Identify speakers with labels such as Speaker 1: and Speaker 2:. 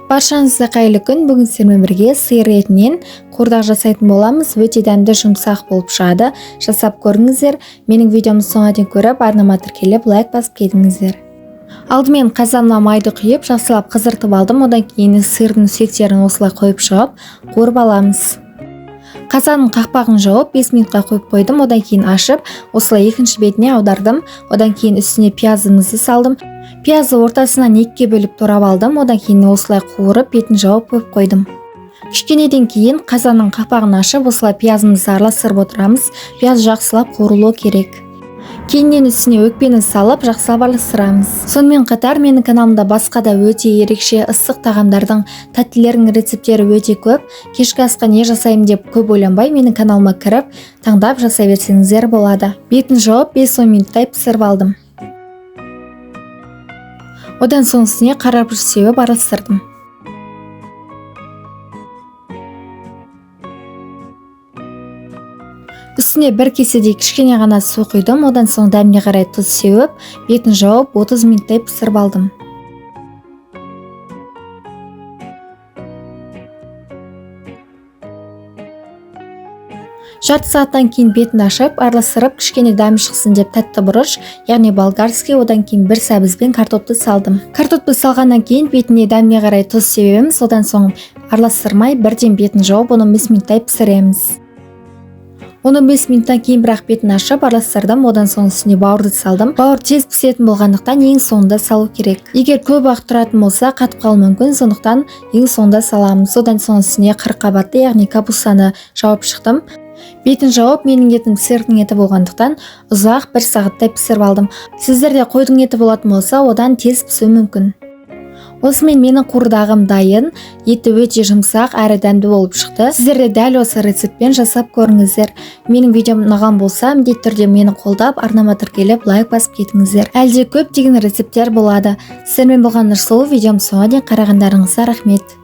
Speaker 1: Баршаңызға қайырлы күн. Бүгін сіздермен бірге сиыр етінен қуырдақ жасайтын боламыз. Өте дәмді, жұмсақ болып шығады. Жасап көріңіздер. Менің видеомды соңына дейін көріп, арнама тіркеліп, лайк басып кетіңіздер. Алдымен қазанға майды құйып, жақсылап қыздыртып алдым. Одан кейін сиырдың сүйектерін осылай қойып шығып, қуырып аламыз. Қазанның қақпағын жауып, 5 минутқа қойып қойдым. Одан кейін ашып, осылай екінші бетіне аудардым. Одан кейін үстіне пиязымызды салдым. Пиязды ортасынан екіге бөліп турап алдым. Одан кейін осылай қуырып, бетін жауып қойып қойдым. Кішкенеден кейін қазанның қақпағын ашып, осылай пиязымызды араластырып отырамыз. Пияз жақсылап қуырылу керек. Кейіннен үстіне өкпені салып, жақсылап араластырамыз. Сонымен қатар менің каналымда басқа да өте ерекше ыстық тағамдардың, тәттілердің рецепттері өте көп. Кешкі асқа не жасаймын деп көп ойланбай, менің каналыма кіріп, таңдап жасай берсеңіздер болады. Бетін жауып, 5-10 минуттай пісіріп алдым. Одан соң үстіне қара бұрыш сеуіп араластырдым. Үстіне бір кеседей кішкене ғана су құйдым. Одан соң дәміне қарай тұз сеуіп, бетін жауып 30 минуттай пісіріп алдым. Жарты сағаттан кейін бетін ашып, араластырып, кішкене дәмі шықсын деп тәтті бұрыш, яғни болгарский, одан кейін бір сәбіз бен картопты салдым. Картопты салғаннан кейін бетіне дәміне қарай тұз себеміз. Одан соң араластырмай бірден бетін жауып, 15 минуттай пісіреміз. 15 минуттан кейін бірақ бетін ашып араластырдым. Одан соң үстіне бауырды салдым. Бауыр тез пісетін болғандықтан ең соңында салу керек. Егер көп уақыт тұратын болса, қатып қалуы мүмкін, сондықтан ең соңында саламыз. Одан соң үстіне қырыққабатты, яғни капустаны жауып шықтым. Бетін жауып, менің етім сиырдың еті болғандықтан ұзақ бір сағаттай пісіріп алдым. Сіздерде қойдың еті болатын болса, одан тез пісуі мүмкін. Осымен менің қуырдағым дайын. Еті өте жұмсақ әрі дәмді болып шықты. Сіздер де дәл осы рецептпен жасап көріңіздер. Менің видеом ұнаған болса, міндетті түрде мені қолдап, арнама тіркеліп, лайк басып кетіңіздер. Әлде көптеген рецепттер болады. Сіздермен болған Нұрсұлу. Видеом соңына дейін қарағандарыңызға рахмет.